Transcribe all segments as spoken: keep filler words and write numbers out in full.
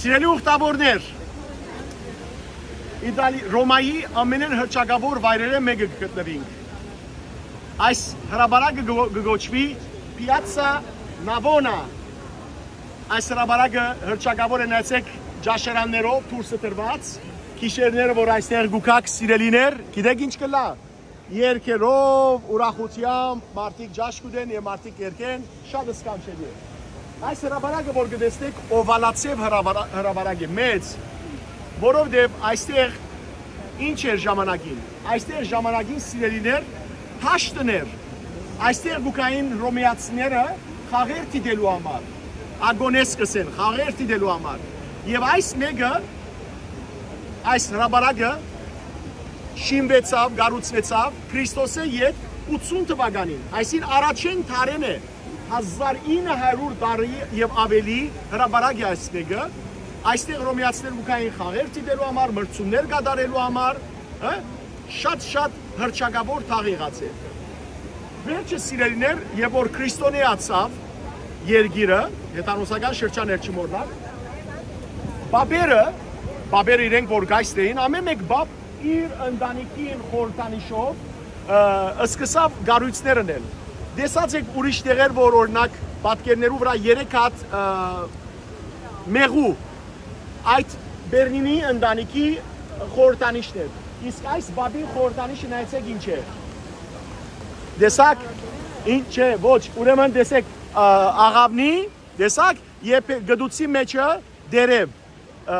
Սիրելի ուխտավորներ, Իտալի, Ռոմայի ամենէն հռչակաւոր վայրերէն մէկը կը գտնուինք։ Այս հրապարակը կը, կը կոչուի Piazza Navona։ Այս հրապարակը հռչակաւոր է, նայեցէք, ճաշարաններով դուրսը տրուած, գիշերները, որ այստեղ գուքաք, սիրելիներ, գիտեք ինչ կլա։ Երկերով, ուրախութեամբ մարդիկ ճաշ կուտեն եւ մարդիկ երկեն, շատ սքանչելի է։ Այս հրապարակը, որ կտեսնեք, օվալաձեւ հրապարա-, հրապարակ է, մեծ, որովհետեւ այստեղ ինչ էր ժամանակին։ Այստեղ ժամանակին, սիրելիներ, դաշտն էր։ Այստեղ գուքային հռոմեացիները խաղեր դիտելու համար, ագոնես կ'ըսեն, խաղեր դիտելու համար։ Եւ այս մէկը, այս հրապարակը շինուեցաւ, կառուցուեցաւ Քրիստոսէ յետ ութսուն թուականին, այսինքն առաջին դարէն է, հազար ինը հարիւր տարի եւ աւելի հրապարակ է այս մէկը, այստեղ հռոմեացիներ գուքային խաղեր դիտելու համար, մրցումներ կատարելու համար, հը, շատ-շատ հռչակաւոր թաղ եղած է։ Վերջը, սիրելիներ, երբ որ քրիստոնեացաւ երկիրը, հեթանոսական շրջան էր, չմոռնանք, պապերը, պապերը իրենք որ կայսր էին, ամէն մէկ պապ իր ընտանիքին խորհրդանիշով, ը, սկսաւ կառոյցներ ընել։ Տեսած եք ուրիշ տեղեր, որ, օրինակ, պատկերներու վրայ երեք հատ, ը, մեղու, այդ Բեռնինի ընտանիքի խորհրդանիշն էր։ Իսկ այս պապին խորհրդանիշը նայեցեք ինչ է։ Տեսա՞ք, ինչ է, ոչ, ուրեմն տեսեք, ա, աղաւնի, տեսա՞ք, երբ գտուցի մեջը դերեւ, ա,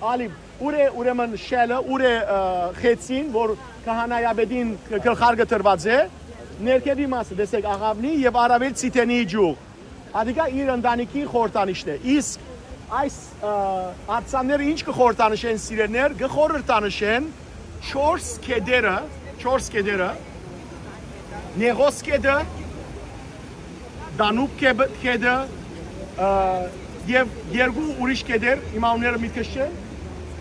ալի, ուր է, ուրեմն, շելը, ուր է, ա, խեցին, որ քահանայապետին գ-, գլխարկը դրուած է, ներքեւի մասը, տեսեք, աղաւնի եւ առաւել Ցիթենիի ճյուղ։ Ատիկա իր ընտանիքի խորհրդանիշն է։ Իսկ այս, ը, արձանները ինչ կը խորհրդանշեն, սիրելիներ, կը խորհրդանշեն չորս գետերը, չորս գետերը, Նեղոս գետը, Դանուբ գե-, գետը, ը, եւ երկու ուրիշ գետեր, իմ անունները միտքս չեն,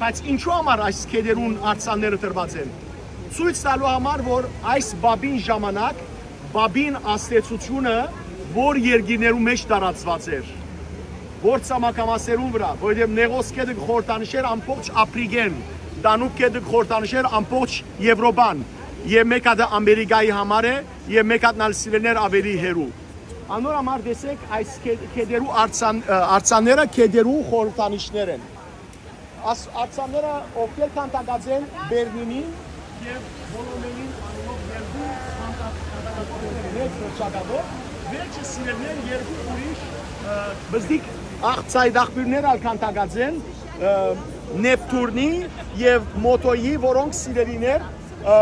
բայց ինչու համար այս գետերուն արձանները դրուած են։ Ցոյց տալու համար, որ այս պապին ժամանակ, պապին ազդեցութիւնը որ երկիրներու մէջ տարածուած էր, որ ցամաքամասերուն վրայ, որովհետեւ Նեղոս գետը կը խորհրդանշեր ամբողջ Ափրիկեն, Դանուբ գետը կը խորհրդանշեր ամբողջ Եվրոպան, եւ մէկ հատը Ամերիկայի համար է, եւ մէկ հատն ալ, սիրելիներ, աւելի հեռու։ Անոր համար տեսեք, այս գե-, գետերու արձան-, ը, արձանները գետերու խորհրդանիշներ են։ Աս-, արձանները ովքեր քանդակած են Բեռլինին եւ Բոլոնեին անունով երկու քանդակ-, քանդակագործներ, մեծ հռչակաւոր, վերջը, սիրելիներ, երկու ուրիշ, ը, բզդիկ աղ-, ցայտաղբիւրներ ալ քանդակած են, ը, Նեպթունի եւ Մոտոյի, որոնք, սիրելիներ, ը,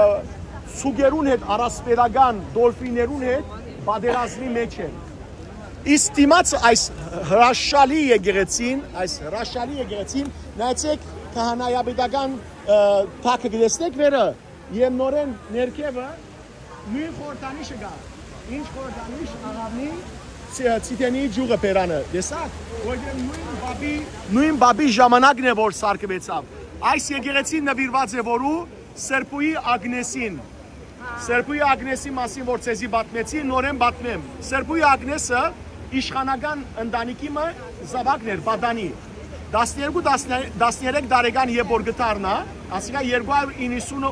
սուկերուն հետ, առասպելական դոլֆիներուն հետ պատերազմի մէջ են։ Իսկ դիմաց այս հրաշալի եկեղեցին, այս հրաշալի եկեղեցին, նայեցեք, քահանայապետական, ը, թագը կտեսնեք վերը, եւ նորէն ներքեւը նոյն խորհրդանիշը կայ։ Ինչ խորհրդանիշ, աղաւնի, Ցի-, Ցիթենի ճիւղը բերանը, տեսա՞ք, որ նոյն բաբի, նոյն բաբի ժամանակն է, որ սարքուեցաւ։ Այս եկեղեցին նուիրուած է որու, Սրբուհի Ագնեսին։ Սրբուհի Ագնեսի մասին, որ ձեզի պատմեցի, նորէն պատմեմ։ Սրբուհի Ագնեսը իշխանական ընտանիքի մը զաւակն էր, պատանի։ Տասներկու, տասներեք տարեկան երբ որ կը դառնայ, ասիկա երկու հարիւր իննսուն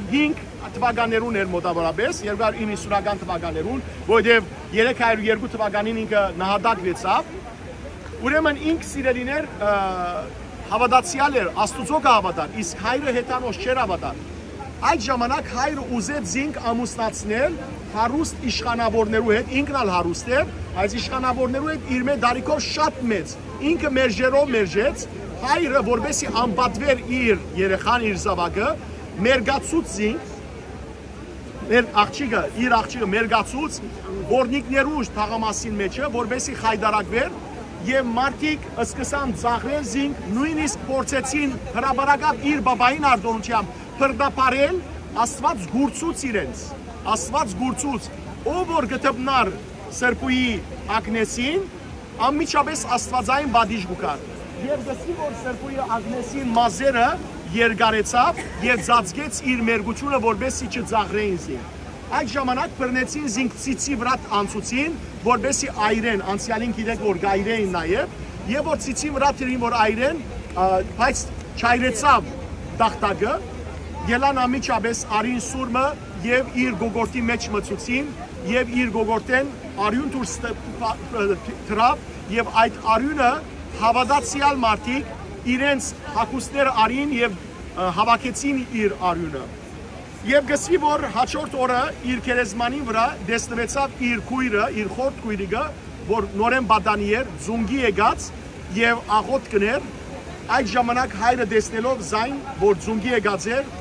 հինգ թվականներուն էր մոտավորապես, երկու հարիւր իննսունական թվականներուն, որովհետեւ երեք հարիւր երկու թվականին ինքը նահատակուեցաւ։ Ուրեմն ինք, սիրելիներ, ը, հաւատացեալ էր, Աստուծոյ կը հաւատար, իսկ հայրը հեթանոս չէր հաւատար։ Այդ ժամանակ հայրը ուզեց զինք ամուսնացնել հարուստ իշխանաւորներու հետ, ինքն ալ հարուստ էր, բայց իշխանաւորներու հետ իր մէ տարիքով շատ մեծ, ինքը մերժերով մերժեց, հայրը, որպեսզի անպատուեր իր երեխան, իր զաւակը, մերկացուց զինք, մեր աղջիկը, իր աղջիկը մերկացուց, որնիկներու թաղամասին մեջը, որպեսզի խայտարակուեր, եւ մարդիկ սկսան ծաղրել զինք, նոյնիսկ փորձեցին հրապարակաւ իր բաբային արտոնությամբ բռնաբարել, Աստուած կուրցուց իրենց, Աստուած կուրցուց, ով որ կը դպնար Սրբուհի Ագնեսին, անմիջապես աստուածային պատիժ կու գար։ Եւ գսի որ Սրբուհի Ագնեսին մազերը երկարեցաւ եւ ծածկեց իր մերկութիւնը, որպեսզի չծաղրէին զինք։ Այդ ժամանակ բռնեցին զինք, ծիծի վրայ անցուցին, որպեսզի այրեն, անցեալին գիտեք որ կայրէին նաեւ, Եւ որ ցիցին վրայ դրին որ այրեն, ա, բայց չայրեցաւ տախտակը, ելան անմիջապէս արին սուրմը եւ իր գոգորտի մէջ մցուցին եւ իր գոգորտէն արիւն դուրս տ-, պա-, ը, դրաւ եւ այդ արիւնը հաւատացեալ մարդիկ իրենց հագուստները արին եւ, ը, հաւաքեցին իր արիւնը։ Եւ կսուի որ հաջորդ օրը իր գերեզմանին վրայ տեսնուեցաւ իր քոյրը, իր խորթ քոյրիկը, որ նորէն պատանի էր, ծունկի եկած եւ աղօթք կ'ընէր։ Այդ ժամանակ հայրը տեսնելով զայն, որ ծունկի եկած էր,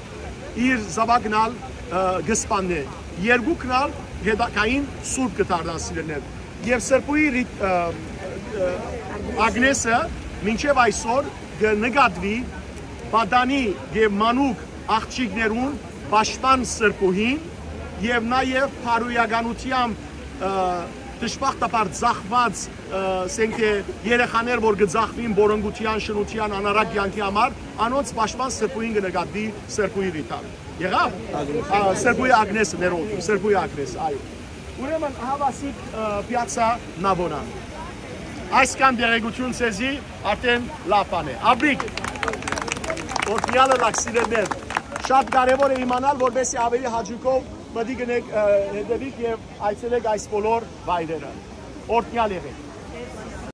իր զաւակն ալ, ը, կը սպաննէ։ Երկուքն ալ հետագային սուրբ կը դառնան, սիրելիներ։ Եւ Սրբուհի Ռի-, ը, ը, Ագնեսը մինչեւ այսօր կը նկատուի պատանի եւ մանուկ աղջիկներուն պաշտպան Սրբուհին եւ նաեւ բարոյականութեամբ, ը, դժբախտաբար ձախված, ը, ասենք թէ երեխաներ որ կը ձախուին պոռնկութեան, շնութեան, անառակ կեանքի համար, անոնց պաշտպան Սրբուհին կը նկատուի Սրբուհի Ռիթան։ Եղա՞վ։ Ա, Սրբուհի Ագնեսը, ներողություն, Սրբուհի Ագնես, այո։ Ուրեմն, ահա ասիկ, ը, Պիացա Նավոնան։ Այսքան տեղեկություն ձեզի արդեն լաւ բան է։ Աբրիկ, օրհնեալը լաք սիրելիներ։ Շատ կարեւոր է իմանալ, որպեսզի ավելի հաճուկով մտիկ ընեք, ը, հետևիք եւ այցելեք այս բոլոր վայրերը։ Օրհնեալ եղեք։